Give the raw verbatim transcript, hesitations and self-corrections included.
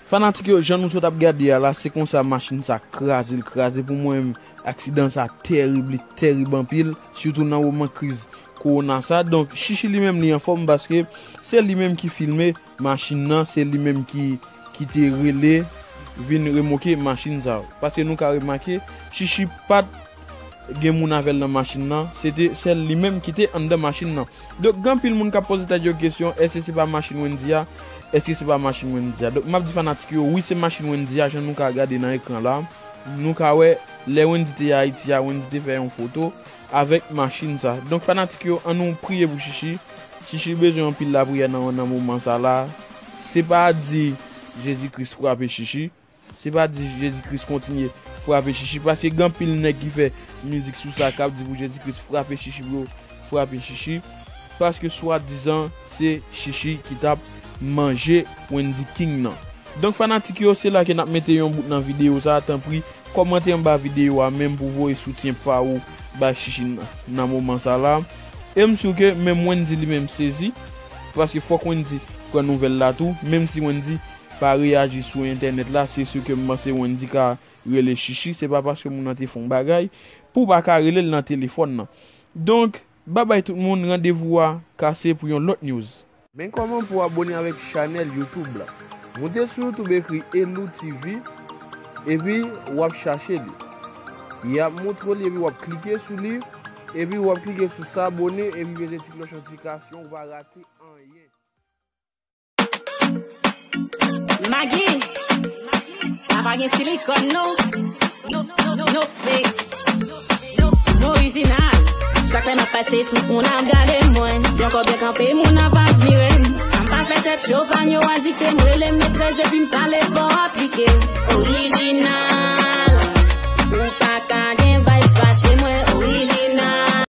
Fanatik yo, jan nou sot ap gade a la, se konsa machin sa kraze, l kraze. Pou mwen menm, aksidan sa terib, li terib anpil, sitou nan moman kriz kowona sa. Donk, Chichi li menm li anfòm paske se li menm ki filme machin nan, se li menm ki, ki te rele vin remoke machin sa. Paske nou ka remake, Chichi pa t gen moun avè l nan machin nan, se te sèl li menm ki te anndan machin nan. Donk, gen anpil moun k ap poze tèt yo kesyon, èske se pa machin Wendy a? Èske se pa machin Wendy a? Donk, m ap di fanatik yo, wi, se machin Wendy a, jan nou ka gade nan ekran la. Nou ka wè, lè Wendy te Ayiti a, Wendy te fè yon foto avèk machin sa. Donk, fanatik yo, ann nou priye pou Chichi. Chichi bezwen anpil lapriyè nan, nan moman sa la. Se pa di Jezi Kris frape Chichi. Se pa di Jezi Kris kontinye frape Chichi, paske gen anpil nèg ki fè mizik sou sa k ap di pou Jezi Kris frape Chichi, pou yo frape Chichi, paske swadizan se Chichi ki t ap manje Wendy King nan. Donk fanatik yo, se la ke n ap mete yon bout nan videyo sa, tanpri kòmante anba videyo a menm pou voye soutyen pa ou bay Chichi nan, nan moman sa la. E m si ke menm Wendy li menm sezi, paske fòk Wendy pran nouvèl la tou, menm si Wendy pa reyaji sou entènèt la, se si ke m panse Wendy ka rele Chichi, se pa paske moun nan te fè yon bagay pou w pa ka rele l nan telefòn nan. Donk, babay tout moun, randevou a kase pou yon lòt news. Men kòman pou w abone avèk chanèl YouTube la. Moute sou YouTube, ekri Elou T V, epi w ap chache li. Y ap montre w li, epi w ap klike sou li, epi w ap klike sou s'abonner, epi peze ti klòch notifikasyon, ou pa rate anyen. Magi, sa pa gen silikòn non. No, no, no, no fake. No, no orijinal. Chak lè m ap pase, tout moun ap gade mwen. Byen kò, byen kanpe, moun ap admire m. Sa m pa fè tèt cho, fan yo adikte m. Rele m metrès epi m pale fò aplike. Orijinal.